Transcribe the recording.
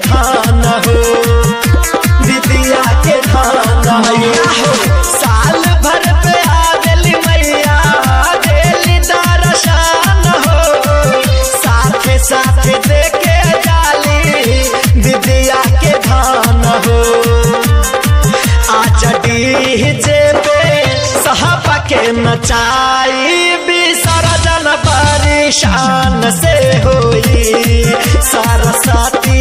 धान हो, दीदिया के धान हो। साल भर पे आवेली मैया देली दर्शन हो, साथे साथे देके जाली दीदिया के धान हो। आज डीजे पे साहब के नचाई विसर्जन परेशान से होई, सरस्वती